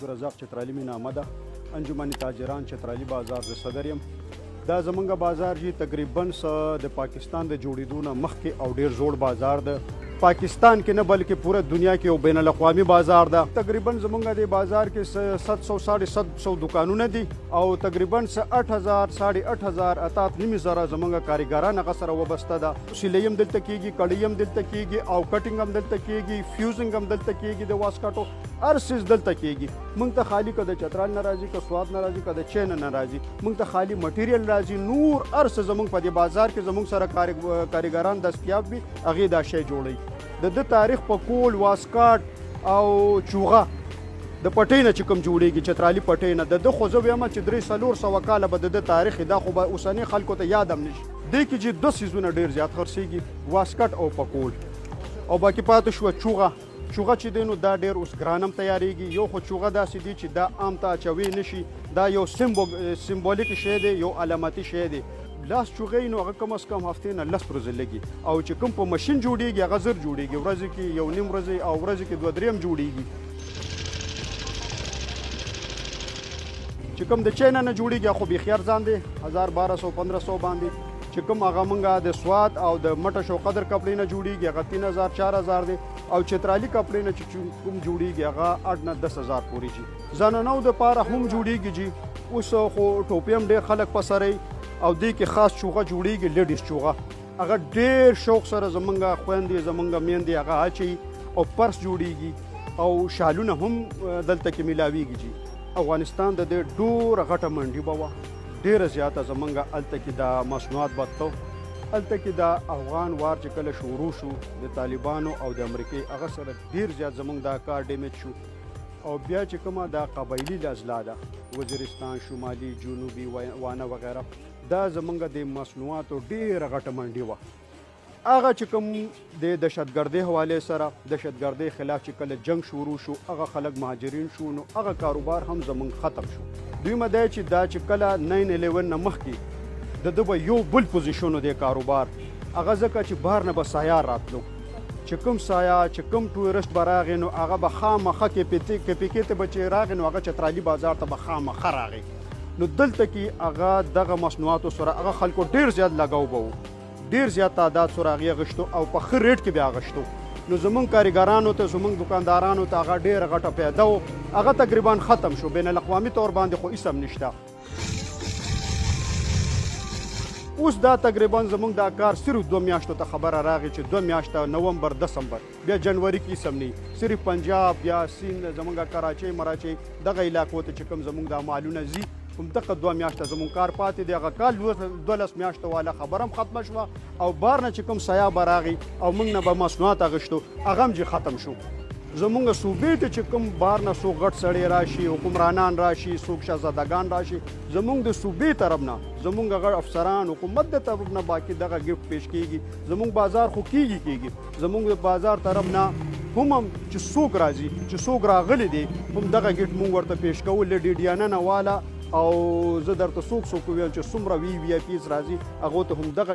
عبدالرزاق چترالی مې نامه ده، انجمن تاجران چترالی بازار زه صدر یم. دا زمونږ بازار جی تقریبا څه د پاکستان د جوړېدو نه مخکې او ډېر زوړ بازار ده. پاکستان کې نه بلکې پوره دنیا کې یو بین الاقوامي بازار ده. تقریبا زمونږ د بازار کې 700 750 دکانونه دي او تقریبا څه 8000 8500 8500 زمونږ کاریګران هغه سره وابسته ده. سیلۍ هم دلته کېږي، کړۍ هم دلته کېږي او کټینګ هم دلته کېږي، فیوزینګ هم دلته کېږي، د واسکټو هر څیز دلته کېږي. موږ ته خالي که د چترال نه راځي، که سوات نه راځي، که د چین نه راځي، موږ ته خالي مټیریل راځي. نور هر څه زموږ په دې بازار کې زموږ سره کاریګران دستیاب وي، هغې دا شی جوړوي. د ده تاریخ په کول، واسکاټ او چوغه د پټۍ نه چې کوم جوړېږي، چترالي پټۍ نه، د ده خو زه وایم چې 300-400 کاله به د ده تاریخ، دا خو به اوسني خلکو ته یاد هم نه شي. دې کې چې دوه څیزونه ډېر زیات خرڅېږي، واسکټ او پکول، او باقي پاتې شوه چوغه. چوغه چې دی نو دا ډېر اوس ګران هم تیارېږي. یو خو چوغه داسې دي چې دا عام ته اچوي نه شي، دا یو سمبولیک شی دی، یو علامتي شی دی. لاس چوغې نو هغه کم از کم هفتې نه 10 ورځې لګي، او چې کوم په ماشین جوړېږي هغه زر جوړېږي، ورځې کې یو نیم ورځې او ورځې کې دوه درې هم جوړېږي. چې کوم د چینا نه جوړېږي خو بیخي ارزان دی، 1000 1200 1500 باندې. چې کوم هغه مونږه د سوات او د مټه شو قدر کپړې نه جوړېږي هغه 3000 4000 دی، او چترالي کپړې نه چې کوم جوړېږي هغه 8 نه 10,000 پورې جي. زنانو دپاره هم جوړېږي جي. اوس خو ټوپې هم ډېر خلک په سره او دې کې خاص چوغه جوړېږي، لیډیز چوغه، هغه ډېر شوق سره زمونږ خویندې زمونږ میندې هغه اچوي، او پرس جوړېږي او شالونه هم دلته کې میلاویږي جي. افغانستان د دې ډوره غټه منډي به وه، ډېره زیاته زمونږ هلته کې دا مصنوعات به تلو. هلته کې دا افغان وار چې کله شروع شو د طالبانو او د امریکې هغه سره ډېر زیات زمونږ دا کار ډیمیج شو. او بیا چې کومه دا قبایلي اضلاع ده، وزیرستان، شمالي، جنوبي، وانه وغیره، دا زمونږ د مصنوعاتو ډېره غټه منډي وه. هغه چې کوم د دهشتګردۍ حوالې سره دهشتګردۍ خلاف چې کله جنگ شروع شو، هغه خلک مهاجرین شو، نو هغه کاروبار هم زمونږ ختم شو. دویمه دا چې دا چې کله 9/11 نه مخکې د ده به یو بل پوزیشن و دی کاروبار، هغه ځکه چې بهر نه به سیار راتلو، چې کوم سایه چې کوم ټورست به راغی نو هغه به خامخا کې پی کې ته به چې راغی نو هغه چترالي بازار ته به خامخا راغی. نو دلته کې هغه دغه مصنوعاتو سره هغه خلکو ډېر زیات لګاو به و، ډېر زیات تعداد سره هغې اخیستو او په ښه ریټ کې بیا اخیستو. نو زمونږ کاریګرانو ته زمونږ دکاندارانو ته هغه ډېره غټه پیدا و، هغه تقریبا ختم شو. بین الاقوامي طور باندې خو هېڅ هم نشته. اوس دا تقریبا زمونږ دا کار صرف 2 میاشتو ته خبره راغی چې 2 میاشته نومبر دسمبر بیا جنوري کې هېڅ هم نه، صرف پنجاب یا سیند زمونږ کراچۍ مراچۍ دغه علاقو ته چې کوم زمونږ دا مالونه ځي، هم دغه 2 میاشته زمونږ کار پاتې دی. هغه کال 12 میاشتو والا خبره هم ختمه شوه، او بار نه چې کوم سیاه به راغی او موږ نه به مصنوعات اخیستو هغه هم چې ختم شو. زمونږ صوبې ته چې کوم بار نه څوک غټ سړی راشي، حکمرانان راشي، څوک شهزادګان راشي، زمونږ د صوبې طرف نه زمونږ هغه افسران حکومت د طرف نه باقي دغه ګفټ پیش کیږي. زمونږ بازار خو کیږي کیږي، زمونږ د بازار طرف نه هم چې څوک راځي چې څوک راغلي دي هم دغه ګفټ مونږ ورته پیش کوو له ډیډیانه نه والا. او زه درته څوک څوک ووایم چې څومره وی وی آی پیز راځي هغو ته هم دغه